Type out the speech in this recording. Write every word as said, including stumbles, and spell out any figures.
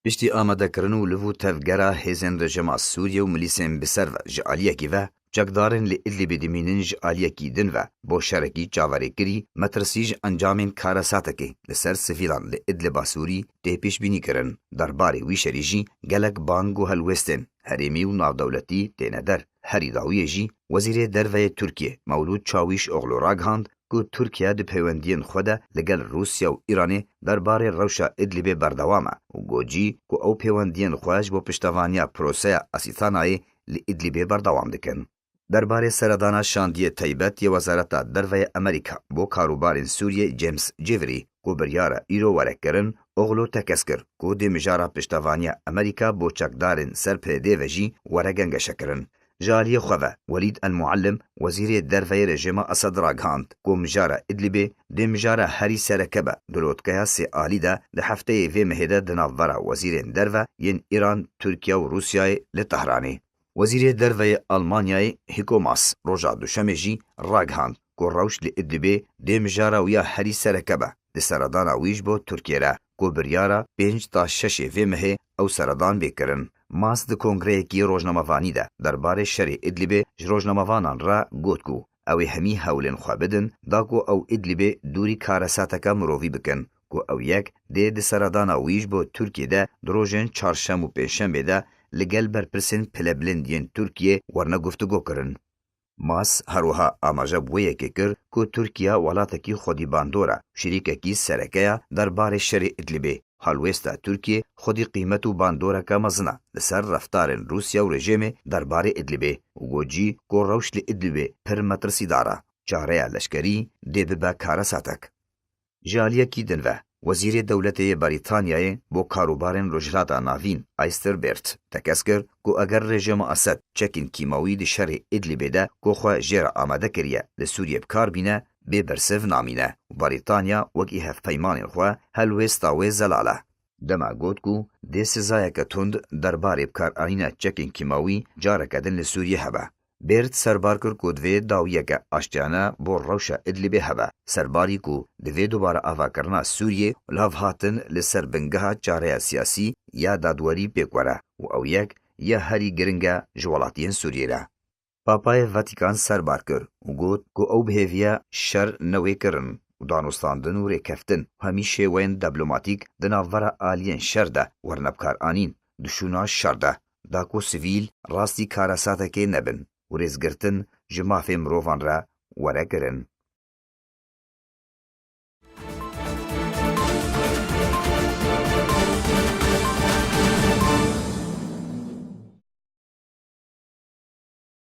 Piştî amadekirin û liv û tevgera hêzên rejîma Sûriyê û milîsên bi ser ve ji aliyekî ve, çekdarên li Idlibê dimînin ji aliyekî din ve bo şerekî çaverêkirî, metirsî ji encamên karesatekê li ser sivîlan li Idliba Sûrî tê pêşbînîkirin. Derbarê wî şerî jî gelek bang û helwêstên herêmî û navdewletî têne der. Herî dawiyê jî Wezîrê Derve yê Tirkiyê Mewlûd Çawîşoglu ragihand ku Tirkiye di peywendiyên xwe de li gel Rûsya û Îranê derbarê rewşa Idlibê berdewam e û got jî ku ew peywendiyên xwe ji bo piştevaniya proseya Asîtanayê li Îdlibê berdewam dikin. Derbarê seredana şandiyê taybet yê Wezareta Derve yê Amerîka bo karûbarên Sûriyê James Jeffrey ku biryara îro were kirin, Oglu tekez kir ku dê mijara piştevaniya Amerîka bo çekdarên ser P D ve jî were gengeşekirin. Ji aliyê xwe ve Welîd El Muallim, wezîrê derve yê rejîma Esed ragihand ku mijara Idlibê dê mijara herî sereke be di lotkeya sê alî de di hefteyê vê mehê de di navbera wezîrên derve yên Îran, Tirkiye û Rûsyayê li Tehranê. Wezîrê derve yê Almanyayê Heiko Maas roja Duşemê jî ragihand ku rewş li Idlibê dê mijara wî ya herî sereke be. Di seredana wî ji bo Tirkiyê re ku biryara pênc ta şeşê vê mehê ew seredan bê kirin. Maas di kongreyekî rojnamevanî de derbarê şerê Idlibê ji rojnamevanan re got ku ew ê hemî hewlên xwe bidin da ku ew Idlibê dûrî karesateke mirovî bikin, ku ew yek dê di seredana wî ji bo Tirkiyê de di rojên çarşem û pêncşemê de li gel berpirsên pilebilind yên Tirkiyê werne guftûgo kirin. Maas her wiha amaje bi wê yekê kir ku Tirkiye welatekî xwedî bandor e, şirîkekî sereke ye derbarê şerê Idlibê. Helwêsta Tirkiyê xwedî qîmet û bandoreke mezin e li ser reftarên Rûsya û rejîmê derbarê Idlibê û got jî ku rewş li Idlibê pir metirsîdar e. Çareya leşkerî dê bibe karesatek. Ji aliyekî din ve, Wezîrê Dewletê yê Berîtanyayê bo karûbarên Rojhilata Navîn, Aister Bert, tekez kir ku eger rejîma Esed çekên kîmawî di şerê Idlibê de ku xwe jê re amade kiriye li Sûriyê bi kar bîne, bê bersiv namîne û Berîtanya wekî hevpeymanên xwe helwêsta wê zelal e. Dema got ku dê sizayeke tund derbarê bikaranîna çekên kîmawî careke din li Sûriyê hebe. Bêrd serbar kir ku divê dawiyeke aştiyane bo rewşa Idlibê hebe, serbarî ku divê dubare avakirina Sûriyê û lavhatin li ser bingeha çareya siyasî ya dadwerî pêk were û ew yek ya herî giring e ji welatiyên Sûriyê re. Papayê Vatikan serbar kir û got ku ew bi hêviya şer newê kirin û danûstandin û rêkeftin û hemî şêweyên diplomatîk di navbera aliyên şer de werne bikaranîn, di şûna şer de, da ku sivîl rastî karesatekê nebin û rêzgirtin ji mafê mirovan re were kirin.